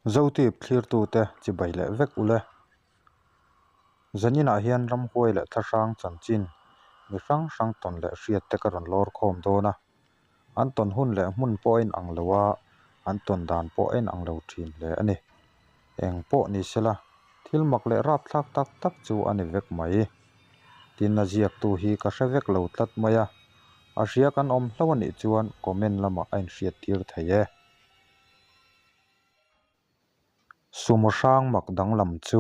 Zotip thlirtute chibai leh vek ule. Zaninah hian ramhuai leh thlahrang chanchin mi hrang hrang tawn leh hriat te ka rawn lawr khawm dawn a. An tawn hun leh hmun pawh a inang lo a, an tawn dan pawh a inang lo thin hle a ni. Eng pawh ni sela, thil mak leh rapthlak tak tak chu a ni vek mai. Tin a ziaktu hi ka hre vek lo tlat mai a, a hria kan awm hlauh a nih chuan comment lamah a inhriattir thei e. Sumo hrang mak danglam chu.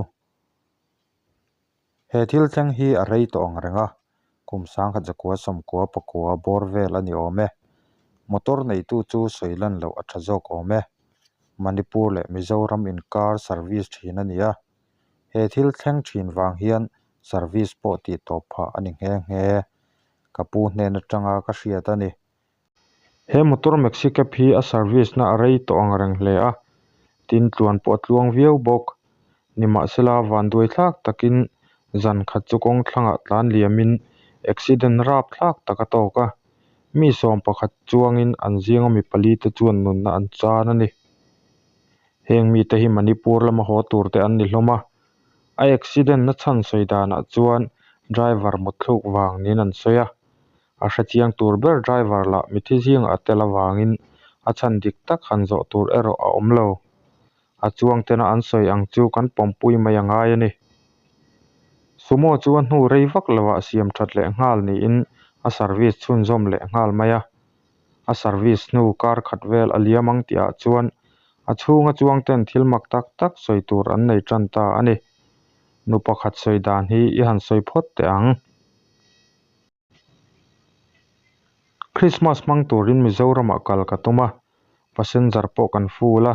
He thil thleng hi a rei tawh ang reng a, kum sangkhat zakua sawmkua pakua bawr vel a ni awm e. Motor neitu chu sawi lan loh a tha zawk awm e. Manipur leh Mizoram inkar service thin a ni a, he thil thleng thin vang hian service pawh tih tawp phah a ni nghe nghe. Ka pu hnen atanga ka hriat a ni. He motor maxi cab hi a service na a rei tawh ang reng hle a, tin tluan pawh a tluang viau bawk. Nimahsela vanduai thlak takin zan khat chu kawng thlangah tlan liamin accident rap thlak tak a tawk a, mi sawm pakhat chuangin an zinga mi pali te chuan nunna an chan a ni. Heng mite hi Manipur lama haw tur te an ni hlawm a, a accident na chhan sawi danah chuan driver muthluk vang niin an sawi a. A hrechiang tur ber driver lah mithi zingah a tel avangin a chhan dik tak han zawh tur erawh a awm lo. A chuang tena an sawi ang chu kan pawmpui mai a ngai a ni. Sumo chu a hnu rei vak lovah siam that leh nghal niin a service chhunzawm leh nghal mai a. A service hnu kar khat vel a liam ang tihah chuan a chhunga chuang ten thil mak tak tak sawi tur an nei tan ta a ni. Nu pakhat sawi dan hi i han sawi phawt teh ang. Christmas hmang turin Mizoramah kal ka tum a, passenger pawh kan full a,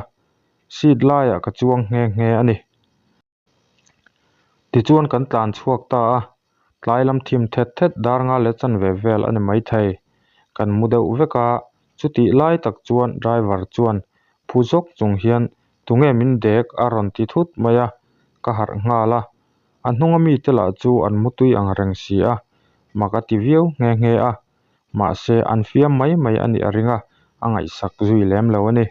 seat laiah ka chuang nghe nghe a ni. Tichuan kan tlan chhuak ta a, tlai lam thim thet thet dar nga leh chanve vel a ni maithei. Kan mu deuh vek a, chutih lai tak chuan driver chuan phu zawk chung hian tunge min dek a rawn ti thut mai a, ka harh nghal a. A hnunga mite lah chu an mutui ang reng si a, mak a ti viau nghe nghe a, mahse an fiam mai mai a nih a ring a, a ngaihsak zui lem lo a ni.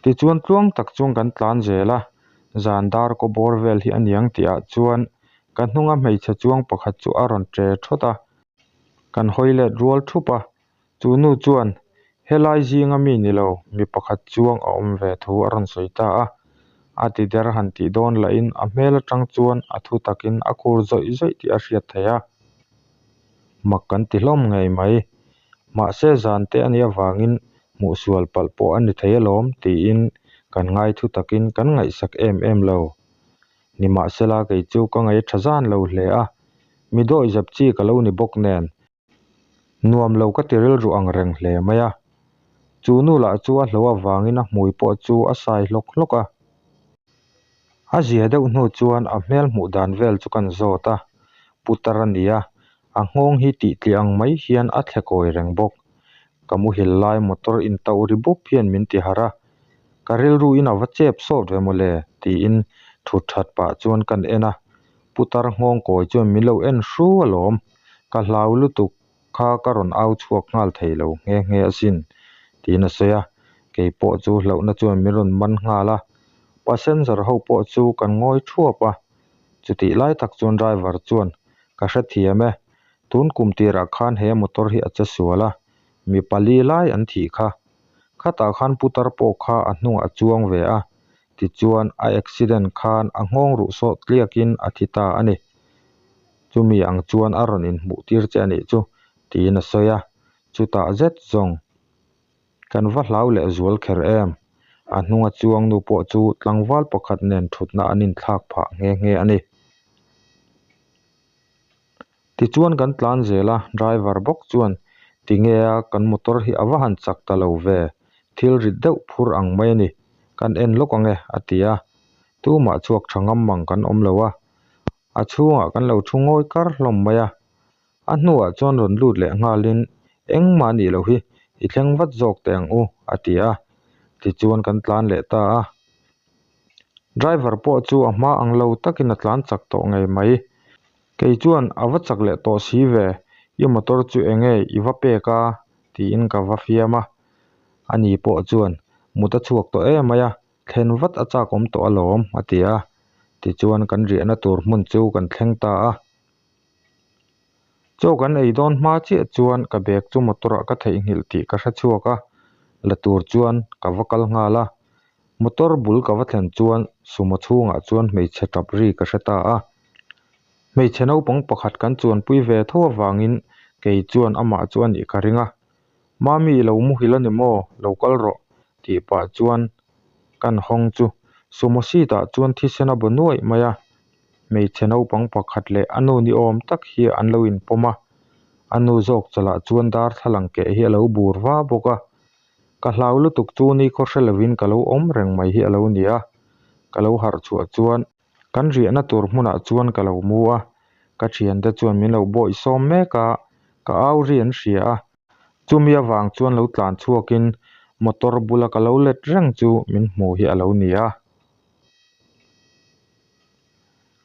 Tichuan tluang tak chuan kan tlan zel a, zan dar kaw bawr vel hi a niang tihah chuan ka hnunga hmeichhe chuang pakhat chu a rawn ṭe ṭhawt a, kan hawi let rual ṭhup a, Chu nu chuan, Helai zinga mi ni lo, mi pakhat chuang a awm ve thu a rawn sawi ta a. A ti der han tih dawn lahin a hmel atang chuan a thu takin a khur zawih zawih tih a hriat theih a. Mak kan ti hlawm ngei mai. Mahse zan te a nih avangin hmuh sual palh pawh a ni thei alawm tiin kan ngai thu takin kan ngaihsak em em lo. Nimahsela kei chu ka ngaih tha zan lo hle a, mi dawihzep chi ka lo ni bawk nen. Nuam lo ka ti rilru ang reng hle mai a. Chu nu lah chu a hlo avangin a hmui pawh chu a sai hlawk hlawk a. A zia deuh hnu chuan a hmel hmuh dan vel chu kan zawt a, putar a ni a, a nghawng hi tih tliah ang mai hian a thle kawi reng bawk. Ka muhil lai motor intauh ri bup hian min ti harh a, ka rilru in a va chep sawt ve mawle tiin thut that pah chuan kan en a, putar nghawng kawi chuan min lo en hru alawm. Ka hlau lutuk kha ka rawn au chhuak nghal thei lo nghe nghe asin, tiin a sawi a. Kei pawh chu hlauhna chuan min rawn man nghal a, passenger ho pawh chu kan ngawi thuap a. Chutih lai tak chuan driver chuan, Ka hrethiam e, tun kum tirah khan he motor hi a che sual a, mi pali lai an thih kha. Khatah khan putar pawh kha a hnungah a chuang ve a, tichuan a accident khan a nghawng ruh sawt tliakin a thi ta a ni. Chumi ang chuan a rawn inhmuh tir che a nih chu, tiin a sawi a. Chutah zet zawng, Kan va hlau leh zual kher em? A hnunga chuang nu pawh chu tlangval pakhat nen thutna an inthlak phah nghe nghe a ni. Tichuan kan tlan zel a, driver bawk chuan, Tinge a, kan motor hi a va han chak ta lo ve, thil rit deuh phur ang mai a ni, kan en lawk ang e, a ti a. Tumah chhuak tha ngam mang kan awm lo a, A chhungah kan lo thu ngawi kar hlawm mai a, a hnuah chuan rawn lut leh nghalin engmah nih loh hi i thleng vat zawk teh ang u a ti a, tichuan kan tlan leh ta a. Driver pawh chu a hma ang lo takin a tlan chak tawh ngei mai. Kei chuan a va chak leh tawh si ve, i motor chu enge i va pek a? tiin ka va fiam a. Ani pawh chuan Mut a chhuak tawh em mai a, thlen vat a chak awm tawh alawm, a ti a. Tichuan kan riahna tur hmun chu kan thleng ta a. Chaw kan ei dawn hma chiah chuan ka bag chu motor ah ka theihnghilh tih ka hre chhuak a, la tur chuan ka va kal nghal a. Motor bul ka va thlen chuan sumo chhungah chuan hmeichhe tap ri ka hre ta a. Hmeichhe naupang pakhat kan chuanpui ve tho avangin kei chuan amah chu a nih ka ring a. Mami i lo muhil a ni maw? Lo kal rawh tih pah chuan kan hawng chu sumo seat ah chuan thisen a baw nuaih mai a. Hmeichhe naupang pakhat leh a nu ni awm tak hi an lo inpawm a, a nu zawk chalah chuan darthlalang keh hi a lo bur va bawk a. Ka hlau lutuk chu ni khaw hre lovin ka lo awm reng mai hi a lo ni a, ka lo harh chhuah chuan kan riahna tur hmunah chuan ka lo mu a, ka thiante chuan min lo bawih sawm mek a, ka au ri an hria a, chumi avang chuan lo tlan chhuakin motor bula ka lo let reng chu min hmu hi a lo ni a.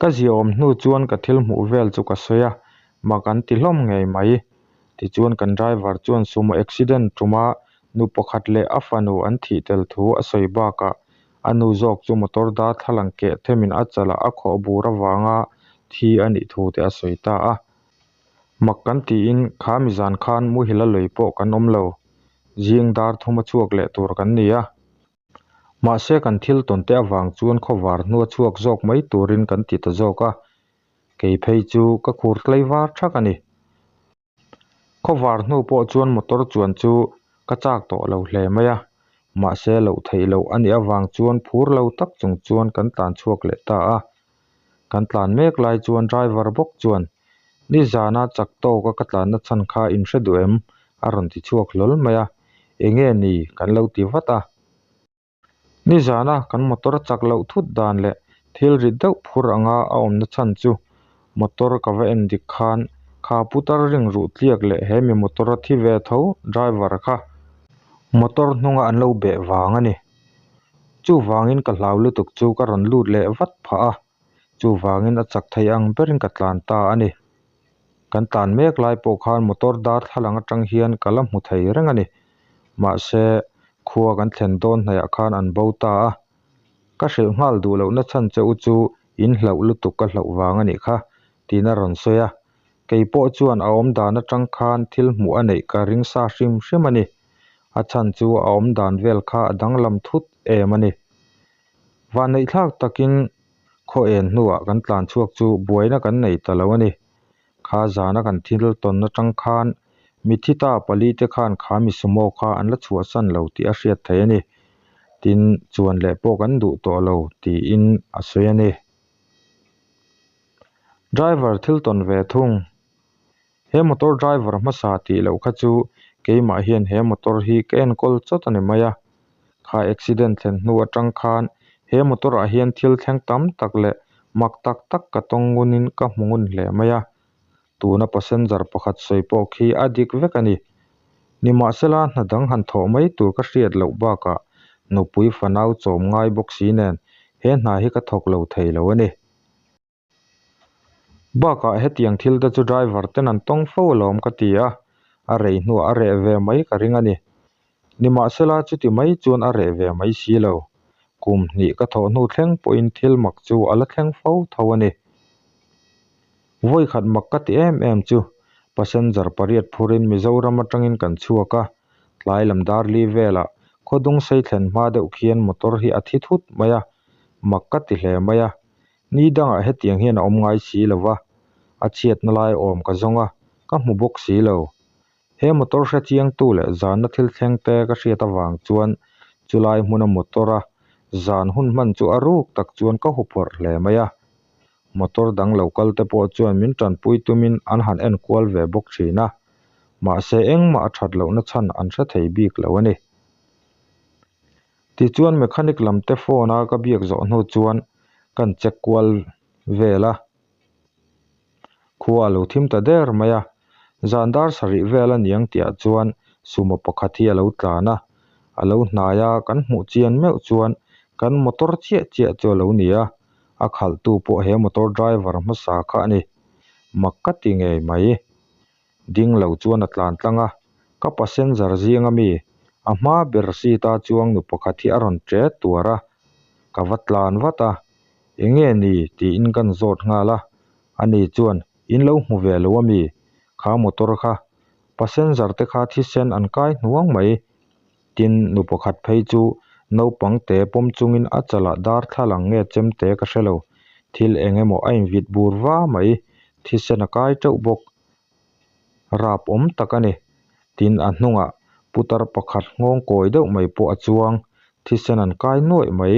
Ka ziaawm hnu chuan ka thil hmuh vel chu ka sawi a, mak an ti hlawm ngei mai. Tichuan kan driver chuan sumo accident tuma nu pakhat leh a fanu an thih tel thu a sawi bakah a nu zawk chu motor darthlalang keh themin a chalah a khawh bur avanga thi a nih thu te a sawi ta a. Mak kan tiin kha mizan khan muhil a lei pawh kan awm lo, zing dar thuma chhuak leh tur kan ni a. Mahse kan thil tawn te avang chuan khawvar hnua chhuak zawk mai turin kan ti ta zawk a, kei phei chu ka khur tlei var thak a ni. Khawvar hnu pawh chuan motor chuan chu ka chak tawh lo hle mai a, mahse loh theih loh a nih avang chuan phur lo tak chung chuan kan tlan chhuak leh ta a. Kan tlan mek lai chuan driver bawk chuan, Nizana chak tawka ka tlanna chhan kha in hre duh em? a rawn ti chhuak hlawl mai a, Enge ni? kan lo ti vat a. Nizana kan motor a chak loh thut dan leh thil rit deuh phur anga a awmna chhan chu motor ka va en dik khan kha putar ring ruh tliak leh he mi motor a thi ve tho driver kha motor hnunga an lo beh vang a ni. Chuvangin ka hlau lutuk chu ka rawn lut leh vat phah a, chuvangin a chak thei ang berin ka tlan ta a ni. Kan tlan mek lai pawh khan motor darthlalang atang hian ka la hmu thei reng a ni. Mahse, khua kan thlen dawn hnaihah khan an bo ta a. Ka hrilh nghal duh lohna chhan che u chu in hlauh lutuk ka hlauh vang a nih kha, tiin a rawn sawi a. Kei pawh chuan a awm dan atang khan thil hmuh a neih ka ring sa hrim hrim a ni. A chhan chu a awm dan vel kha a danglam thut em a ni. Vanneihthlak takin khaw en hnuah kan tlan chhuak chu buaina kan nei ta lo a ni. Kha zana kan thil tawn atang khan mithi ta pali te khan kha mi sumo kha an la chhuahsan lo tih a hriat theih a ni. Tin, chuan leh pawh kan duh tawh lo tiin a sawi a ni. Driver thil tawn ve thung. He motor driver hmasa tih loh kha chu keimah hian he motor hi ka enkawl chawt a ni mai a. Kha accident thlen hnu atang khan he motor ah hian thil thleng tam tak leh mak tak tak ka tawng ngunin ka hmu ngun hle mai a. Tuna passenger pakhat sawi pawh khi a dik vek a ni. Nimahsela hna dang han thawh mai tur ka hriat loh bakah nupui fanau chawm ngai bawk si nen he hna hi ka thawk lo thei lo a ni. Bakah hetiang thil te chu driver ten an tawng fo alawm ka ti a, a rei hnuah a reh ve mai ka ring a ni. Nimahsela chuti mai chuan a reh ve mai si lo. Kum hnih ka thawh hnu thleng pawhin thil mak chu a la thleng fo tho a ni. Vawikhat mak ka ti em em chu passenger pariat phurin Mizoram atangin kan chhuak a, tlai lam dar li velah khawdung sei thlen hma deuh khian motor hi a thi thut mai a, mak ka ti hle mai a. Ni dangah hetiang hian a awm ngai si lo va, a chhiatna lai awm ka zawng a, ka hmu bawk si lo. He motor hre chiangtu leh zanna thil thleng te ka hriat avang chuan chulai hmuna motor a zan hun hman chu a ruk tak chuan ka huphawrh hle mai a. Motor dang lo kal te pawh chuan min tanpui tumin an han en kual ve bawk thin a, mahse engmah a that lohna chhan an hre thei bik lo a ni. Tichuan mechanic lam te phone a ka biak zawh hnu chuan kan check kual vel a, khua a lo thim ta der mai a, zan dar sarih vel a niang tihah chuan sumo pakhat hi a lo tlan a, a lo hnai a kan hmuh chian meuh chuan kan motor chiah chiah chu a lo ni a, a khalhtu pawh he motor driver hmasa kha a ni, mak ka ti ngei mai. Ding lo chuan a tlan tlang a, ka passenger zinga mi A hma ber seat a chuang nu pakhat hi a rawn ṭe tuar a, ka va tlan vat a, Enge ni? tiin kan zawt nghal a, ani chuan In lo hmu ve lo ami? Kha motor kha passenger te kha thisen an kai hnuang mai. Tin, nu pakhat phei chu naupang te pawm chungin a chalah darthlalang nge chemte ka hre lo. Thil eng emaw a invit bur va mai, thisen a kai teuh bawk. Rap awm tak a ni. Tin, a hnungah putar pakhat nghawng kawi deuh mai pawh a chuang, thisen an kai nuaih mai.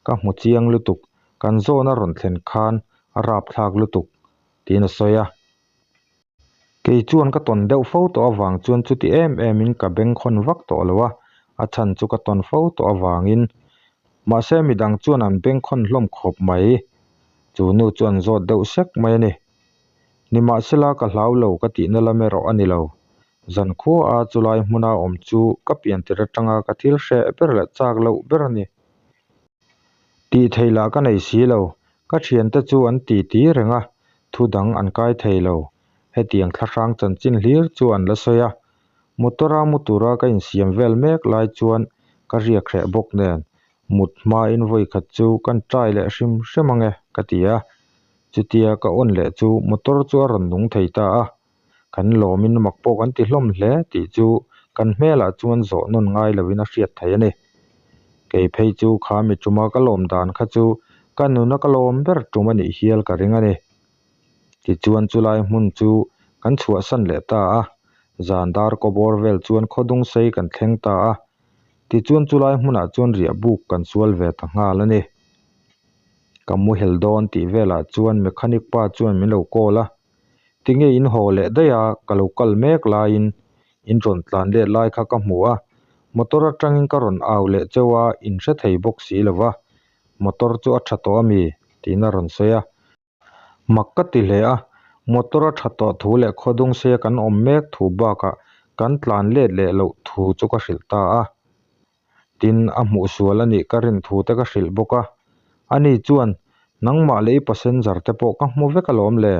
Ka hmu chiang lutuk, kan zawn a rawn thlen khan a rapthlak lutuk, tiin a sawi a. Kei chuan ka tawn deuh fo tawh avang chuan chuti em emin ka bengkhawn vak tawh lo a, a chhan chu ka tawn fo tawh avangin. Mahse midang chuan an bengkhawn hlawm khawp mai. Chu nu chu an zawt deuh sek mai a ni. Nimahsela ka hlau lo ka tihna lam erawh a ni lo. Zankhua chulai hmuna awm chu ka piantir atanga ka thil hreh ber leh chak loh ber a ni. Tih theih lah ka nei si lo, ka thiante chu an ti ti reng a, thu dang an kai thei lo. Hetiang thlahrang chanchin hlir chu an la sawi a, motor-a mu tura ka insiam vel mek lai chuan ka riak hreh bawk nen, mut hmain vawi khat chu kan try leh hrim hrim ange ka ti a. Chutia ka on leh chu motor chu a rawn nung thei ta a, kan lawmin mak pawh kan ti hlawm hle tih chu kan hmelah chuan zawh nawn ngai lovin a hriat theih a ni. Kei phei chu kha mi tuma ka lawm dan kha chu ka nuna ka lawm ber tum a nih hial ka ring a ni. Tichuan chulai hmun chu kan chhuahsan leh ta a, zan dar kaw bawr vel chuan khawdung sei kan thleng ta a, tichuan chulai hmunah chuan riah buk kan sual ve ta nghal a ni. Ka muhel dawn tih velah chuan mechanic pa chuan min lo call a, Tinge in haw leh daih a, ka lo kal mek laiin in rawn tlan let lai kha ka hmu a, motor atangin ka rawn au leh cheu a, in hre thei bawk si lo va, motor chu a tha tawh a mi? tiin a rawn sawi a. Mak ka ti hle a, motor a tha tawh thu leh khawdung seia kan awm mek thu bakah kan tlan let leh loh thu chu ka hrilh ta a. Tin, a hmuh sual a nih ka rin thu te ka hrilh bawk a. Ani chuan, Nangmah leh i passenger te pawh ka hmu vek alawm le.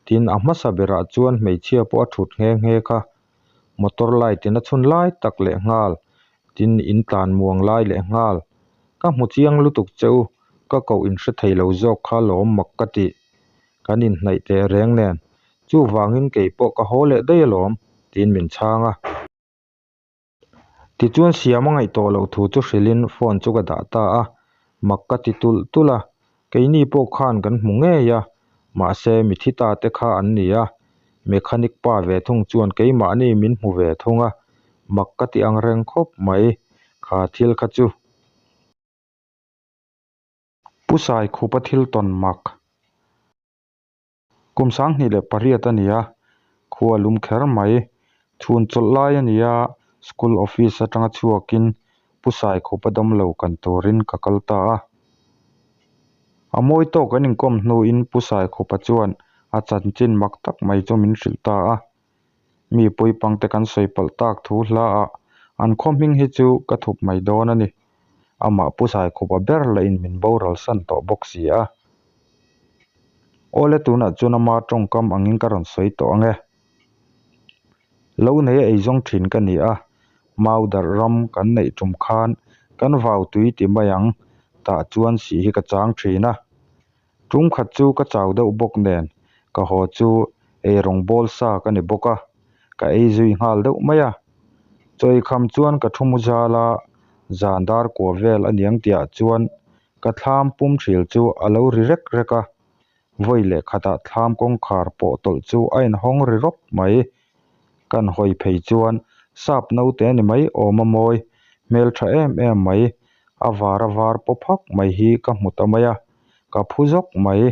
Tin, a hmasa berah chuan hmeichhia pawh a thut nghe nghe kha. Motor light in a chhun lai tak leh nghal. Tin, in tlan muang lai leh nghal. Ka hmu chiang lutuk che u, ka koh in hre thei lo zawk kha lawm mak ka tih. Kan inhnaih teh reng nen. Chuvangin kei pawh ka haw leh daih alawm, tiin min chhang a. Tichuan siam a ngaih tawh loh thu chu hrilhin phone chu ka dah ta a, mak ka ti tulh tulh a, keini pawh khan kan hmu ngei a, mahse mithi ta te kha an ni a, mechanic pa ve thung chuan keimahni min hmu ve thung a, mak ka ti ang reng khawp mai, kha thil kha chu. Pu Saikhupa thil tawn mak. Kum 2008 a ni a, khua lum kher mai. Chhun chawlh lai a ni a, school office atanga chhuakin Pu Saikhupa damlo kan turin ka kal ta a. A mawi tawk an inkawm hnuin Pu Saikhupa chuan a chanchin mak tak mai chu min hrilh ta a. Mi puipangte kan sawi palh tak thu hla ah an khaw hming hi chu ka thup mai dawn a ni. Amah Pu Saikhupa ber lahin min boral san tawh bawk si a. Awle tunah chuan ama tawngkam angin ka rawn sawi tawh ang e. Lo nei a eizawng thin ka ni a, mau darh ram kan neih tum khan kan vau tui ti mai ang tah chuan sih hi ka chang thin a. Tum khat chu ka chau deuh bawk nen ka haw chu eirawng bawl sa ka ni bawk a, ka ei zui nghal deuh mai a. Chawikham chuan ka thu mu zal a, zan dar kua vel a niang tihah chuan Ka thlam pum hril chu a lo ri rek rek a, vawi leh khatah thlam kawngkhar pawh tawlh chu a inhawng ri rawp mai. Kan hawi phei chuan sap naute ni mai awm a mawi, hmeltha em em mai, a var a var paw phak mai hi ka hmu ta mai a, ka phu zawk mai.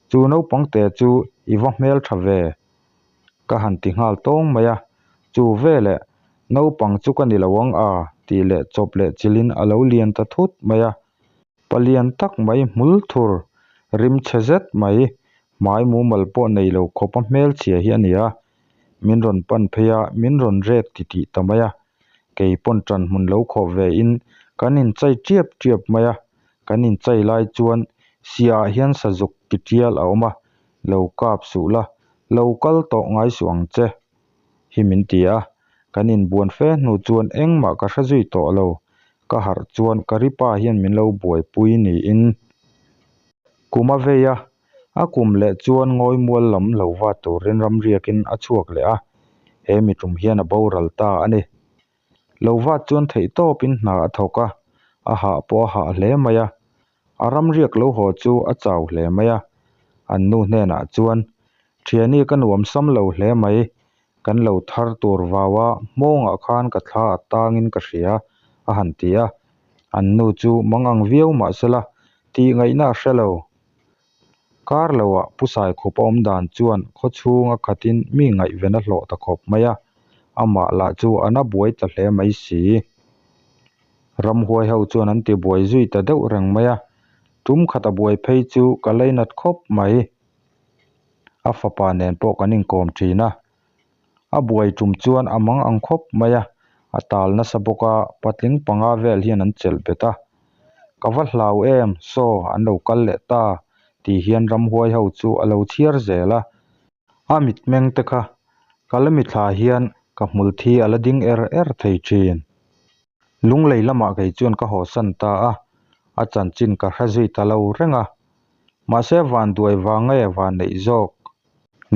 Chu naupangte chu i va hmeltha ve. Ka han ti nghal tawng mai a, chu veleh naupang chu ka ni lo ang a tih leh chawp leh chilhin a lo lian ta thut mai a, palian tak mai hmul thur rim chhe zet mai, hmai mumal pawh nei lo khawpa hmelchhia hi a ni a, min rawn pan phei a, min rawn rek titih ta mai a, kei pawn ṭan hmun lo khawh ve in kan inchai ṭiap ṭiap mai a, kan inchai lai chuan siah ah hian sazuk ki ṭial a awm a, Lo kap suh la, lo kal tawh ngai suh ang che, hi min ti a. Kan inbuan fe hnu chuan engmah ka hre zui tawh lo. Ka harh chuan ka ri pa hian min lo buaipui niin kum a vei a, a kum leh chuan ngawi mual lam lo va turin ramriakin a chhuak leh a, he mi tum hian a boral ta a ni. Lo vat chuan theihtawpin hna a thawk a, a hah pawh a hah hle mai a. A ramriak lo haw chu a chau hle mai a. An nu hnenah chuan, Thiani ka nuam sam lo hle mai, kan lo thar tur vau a, hmawngah khan ka thla a tangin ka hria, a han ti a. An nu chu mangang viau mahsela tih ngaihna a hre lo. Kar loah Pu Saikhup a awm dan chuan khaw chhunga khatin mi ngaihven a hlawh ta khawp mai a, amah lah chu a na buai ta hle mai si. Ramhuai ho chuan an ti buai zui ta deuh reng mai a, tum khat a buai phei chu ka leinat khawp mai. A fapa nen pawh kan inkawm thin a, a buai tum chuan a mang ang khawp mai a, a tal nasa bawk a, patling panga vel hian an chelh bet a. Ka va hlau em, saw an lo kal leh ta tih hian ramhuai ho chu a lo chhiar zel a. A mitmeng te kha ka la mithla hian ka hmul thi a la ding er er thei thin. Lunglei lamah kei chuan ka hawsan ta a, a chanchin ka hre zui ta lo reng a. Mahse vanduai vang nge van neih zawk?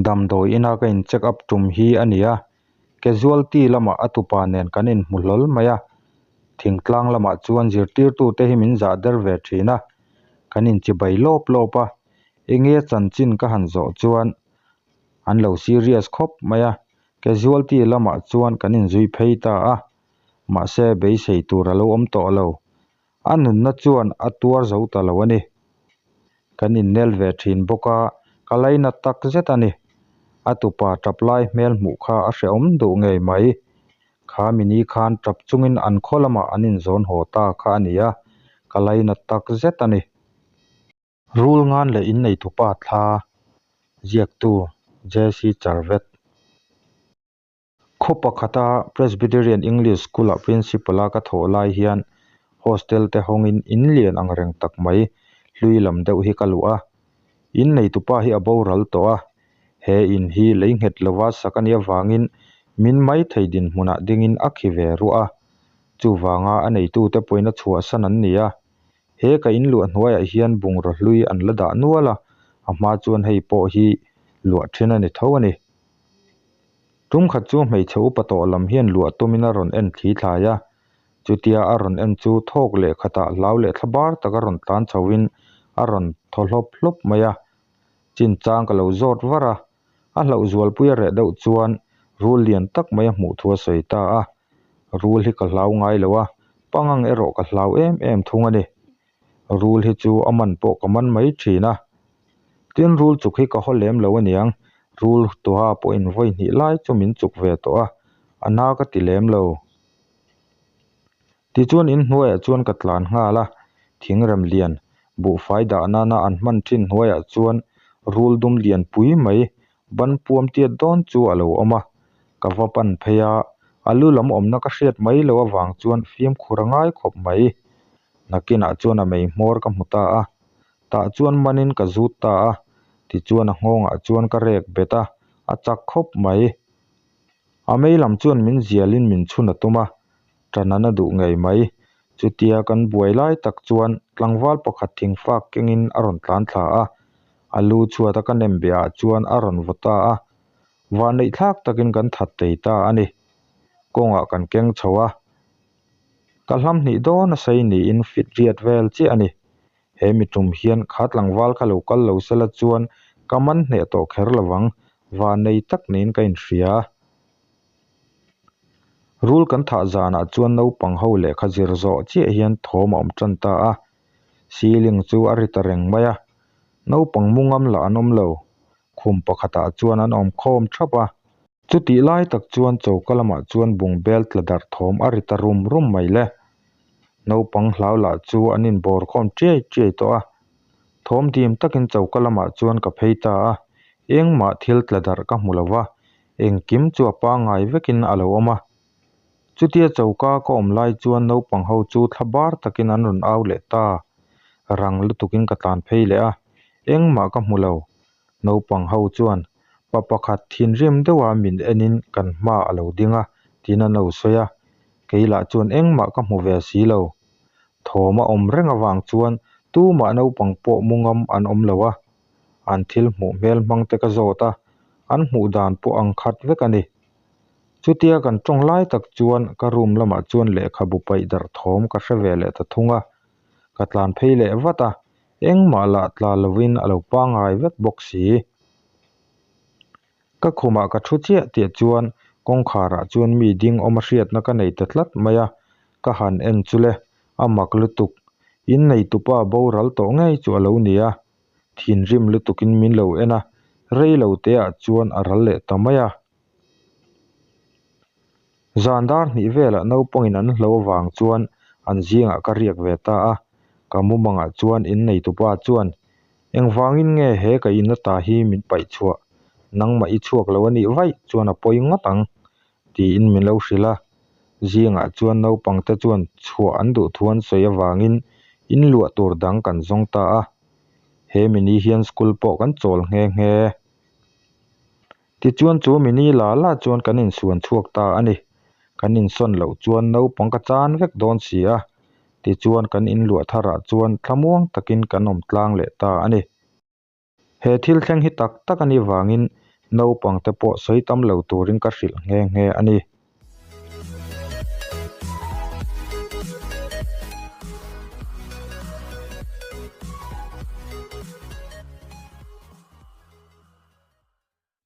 Damdawi ina ka in check up tum hi a ni a, casualty lamah a tupa nen kan inhmu hlawl mai a. Thingtlang lamah chuan zirtirtute hi min zah der ve thin a, kan inchibai lawp lawp a, enge chanchin ka han zawh chuan an lo serious khawp mai a, casualty lamah chuan kan inzui phei ta a, mahse beisei tur a lo awm tawh lo. A nunna chuan a tuar zo ta lo a ni. Kan innel ve thin bawk a, ka lainat tak zet a ni. A tupa tap lai hmel hmuh kha a hrehawm duh ngei mai. Kha mini khan tap chungin an khaw lamah an inzawn haw ta kha a ni a, ka lainat tak zet a ni. Rul ngan leh inneitupa thla ziaktu JC Charvet. Khaw pakhata Presbyterian English School-ah Principal-a ka thawh lai hian hostel te hawngin in lian ang reng tak mai hlui lam deuh hi ka luh a. In neitupa hi a boral tawh a, he in hi lei nghet lova sak a nih avangin min mai thei dinhmunah dingin a khi ve ruah a. Chuvanga a neitute pawhin a chhuahsan an ni a. He ka in luah hnuaiah hian bungraw hlui an la dah nual a, a hma chuan hei pawh hi luah then a ni tho a ni. Tum khat chu hmeichhe upa tawh lam hian luah tumin a rawn en thli thlai a, chutia a rawn en chu thawk leh khatah hlau leh thla bar tak a rawn tlan chhoin a rawn thaw hlawp hlawp mai a. Chinchang ka lo zawt var a, a hlauh zualpui a reh deuh chuan rul lian tak mai a hmuh thu a sawi ta a. Rul hi ka hlau ngai lo a, pangang erawh ka hlau em em thung a ni. Rul hi chu a man pawh ka man mai thin a. Tin rul chuk hi ka haw lem lo aniang, rul tuha pawhin vawi hnih lai chu min chuk ve tawh a, a na ka ti lem lo. Tichuan inhnuaiah chuan ka tlan nghal a, thingrem lian, buhfai dah nana an hman thin hnuaiah chuan rul dum lian pui mai ban puam tiat dawn chu a lo awm a, ka va pan phei a, a lu lam awmna ka hriat mai loh avang chuan fimkhur a ngai khawp mai. Nakinah chuan a mei hmawr ka hmu ta a, tah chuan manin ka zut ta a, tichuan a nghawngah chuan ka rek bet a, a chak khawp mai. A mei lam chuan min zialin min chhun a tum a, ṭan a duh ngei mai. Chutia kan buai lai tak chuan tlangval pakhat thingfak kengin a rawn tlan thla a, a lu chhuat a ka nem behah chuan a rawn vaw ta a, vanneih thlak takin kan that thei ta a ni. Kawngah kan keng chho a, Ka hlam hnih dawn a sei niin fit riat vel chiah a ni. He mi tum hian kha tlangval kha lo kal lo sela chuan ka man hneh tawh kher lo vang, vannei tak niin ka inhria. Rul kan thah zanah chuan naupang ho lehkha zir zawh chiah hian thawm a awm tan ta a, ceiling chu a ri ta reng mai a, naupang mu ngam lah an awm lo. Khum pakhatah chuan an awm khawm thap a. Chutih lai tak chuan choka lamah chuan bungbel tla darh thawm a ri ta rum rum mai le. Naupang hlau lah chu an inbawr khawm chiai chiai tawh a. Thawm dim takin choka lamah chuan ka phei ta a, engmah thil tla darh ka hmu lo va, engkim chu a pangngai vekin a lo awm a. Chutia choka ka awm lai chuan naupang ho chu thla bar takin an rawn au leh ta. Rang lutukin ka tlan phei leh a, engmah ka hmu lo. Naupang ho chuan pa pakhat thinrim deuha min enin kan hma a lo ding a, Tiin an lo sawi a, kei lah chuan engmah ka hmu ve si lo. Thawm a awm reng avang chuan tumah naupang pawh mu ngam an awm lo a, an thil hmuh hmel hmang te ka zawt a, an hmuh dan pawh ang khat vek a ni. Chutia kan tawng lai tak chuan ka room lamah chuan lehkhabu paih darh thawm ka hre ve leh ta thung a, ka tlan phei leh vat a, engmah lah tla lovin a lo pangngai vek bawk si. Ka khumah ka thu chiah tih chuan kawngkharah chuan mi ding awm a hriatna ka nei ta tlat mai a, ka han en chu le, a mak lutuk. In neitupa boral tawh ngei chu a lo ni a, thinrim lutukin min lo en a, rei lo teah chuan a ral leh ta mai a. Zan dar hnih velah naupangin an hlo avang chuan an zingah ka riak ve ta a, ka mumangah chuan inneitupa chuan, Engvangin nge he ka inna ta hi min paih chhuah? Nangmah i chhuak lo a nih vaih chuan a pawi ngawt ang, tiin min lo hrilh a. Zingah chuan naupangte chuan chhuah an duh thu an sawi avangin inluah tur dang kan zawng ta a. He mini hian school pawh kan chawl nghe nghe. Tichuan chu mini la la chuan kan insuan chhuak ta a ni. Kan insawn loh chuan naupang ka chan vek dawn si a. Tichuan kan inluah tharah chuan thlamuang takin kan awm tlang leh ta a ni. He thil thleng hi tak tak a nih vangin naupangte pawh sawi tam lo turin ka hrilh nghe nghe a ni.